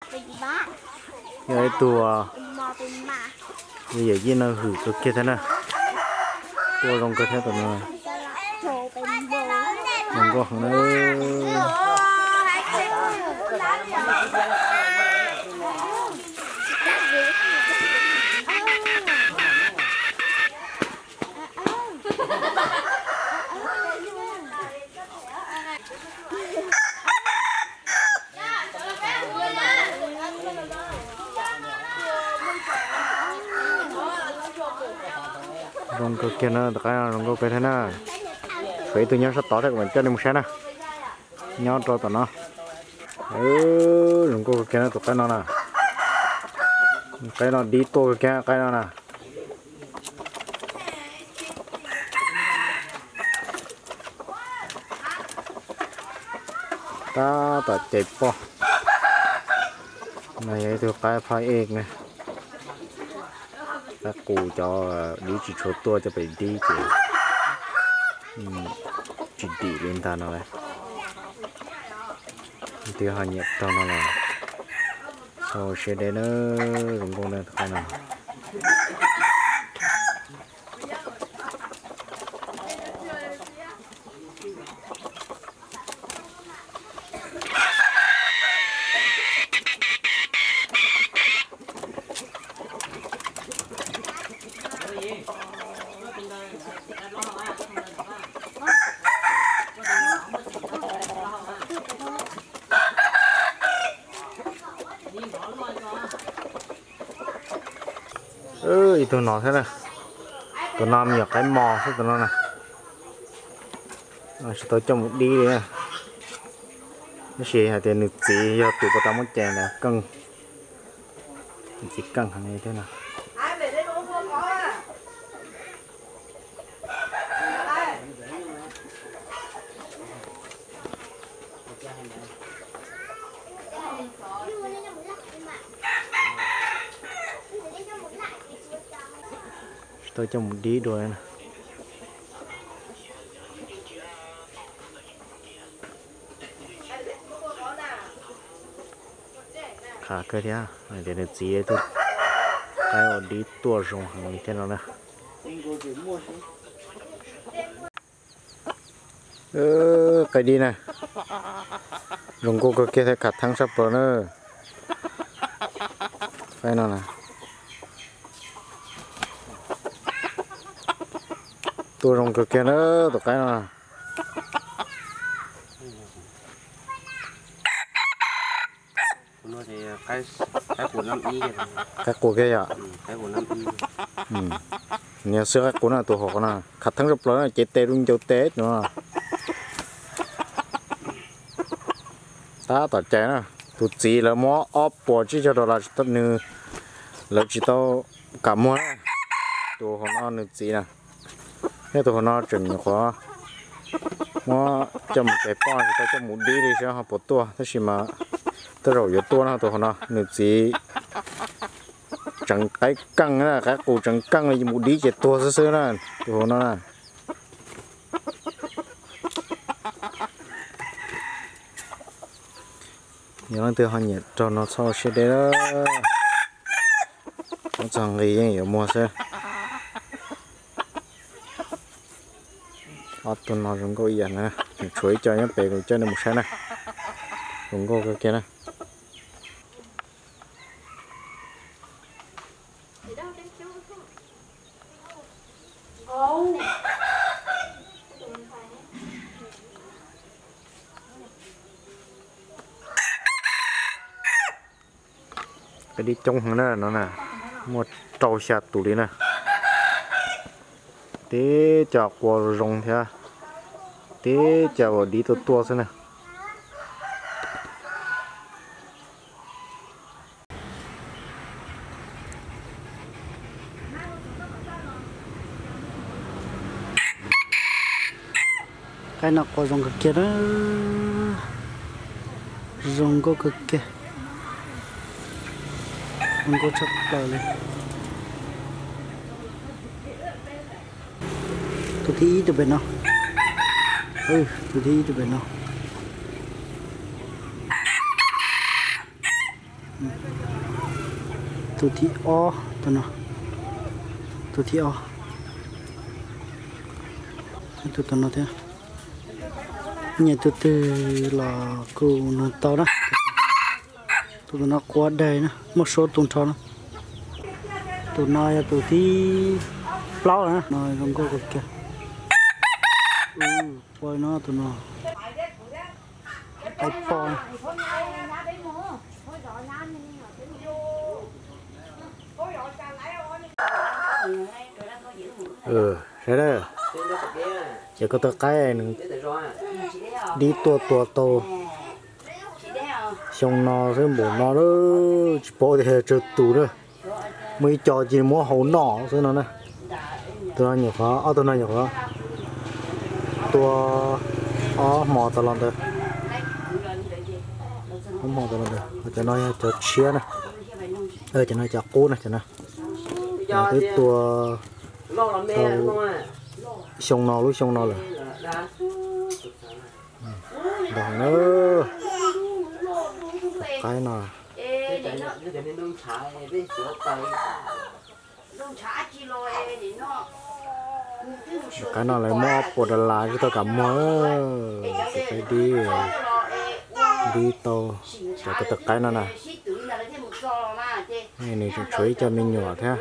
Yog ib tug yawm yij no hwm kawg kiag thiab na. Tua zoo kawg thiab tus no. Zoo nkauj heev na. Zoo nkauj kiag na, tom qab no zoo nkauj kawg thiab na. Tshuav ib tug nyob sab tod thiab, kuv mam coj nej mus saib na. Nyob rau tom no. Zoo nkauj kawg kiag na tus qaib no na. Qaib no dib tuaj kawg kiag qaib no na. Tab tom cais poj. No yog ib tug qaib phaj ej na. Qaib qus cov dib tsis tshua tuaj coj pem dib ces tsis dim li ntag no lawm. Twb ho nyiam raug no los txhob ua siab deb na, zoo nkauj na tus qaib no. Ib tug no thiab na. Tus no me nyuam qaib mos xwb tus no na. Tsis tau coj mus dib li na. Tab sis hais tias nws txiv yog tus puas tau muab cais ntawd keej. Nws txiv keej heev li thiab no. Tsis tau coj mus dib dua na. Qab kawg thiab, hais tias nws txiv tus qaib ua dib tuaj zoo heev li thiab no na. Qaib dib na, zoo nkauj kawg kiag thiab khav theeb sab plaws na. Qaib no na, tuaj zoo kawg kiag na tus qaib no. Qaib qus kiag yom. Niag xwb qaib qus na tus hauv no khav theeb sab plaws na, cev tes rau ncaus tes no. Tab tom cais na, tus txiv lawv muab ob puas tsib caug dollar nws, lawv tsis tau kam muag na. Tus hauv no nws txiv na, thiab tus hauv no tseem nyuam qhuav muab coj mus cais poj tsis tau coj mus dib li saib ho puas tuaj, tab sis mas tej zaum yuav tuaj no. Tus hauv no nws txiv tseem qaib keej na, qaib qus tseem keej li, mus dib ces tuag xwb xwb na, tus hauv no na. Yog leej twg ho nyiam raug no txhob ua siab deb, muab txog nqi yeej yuav muag xwb. Ob tug no zoo nkauj ib yam na, tshuav ib co nyob pem kuv coj nej mus saib na. Zoo nkauj kawg kiag na. Qaib dib coob heev na no na, muaj rau xya tus li na. Tib co qua zoo thiab, tib co uas dib tuaj tuaj xwb na. Qaib no qua zoo kawg kiag na, zoo nkauj kawg kiag, zoo nkauj tshaj plaws li. Tus thib ib tus pem no, tus thib ib tus pem no. Tus thib ob, tus no, tus thib ob, tus no thiab. Nyiam tus twg los kuj nug tau na. Tus no quav daig na, muaj suab tu nrho na. Tus no yog tus thib plaub na, no zoo nkauj kawg kiag. Poj no, tus no, qaib poj. Saib, ces koj tus qaib nws dib tuaj tua tau xyoo no xwb npaum no lawm, tsis paub tias tsawg tus na. Muaj ib co cia muab hau noj xwb no na. Tus no nyuam qhuav, ob tug no nyuam qhuav tua ob hmo tas los ntawd. Ob hmo tas los ntawd, cov no yog cov tshiab na. Cov no cov qub na, cov no twb tua tau xyoo no, lub xyoo no lawm. Ntau heev na. Qaib no, qaib no lawv muab ob puas dollar tsis tau kam muag. Tus qaib dib, dib tau, cov ko taw qaib no na. Nws tseem tshuav ib co me nyuam thiab.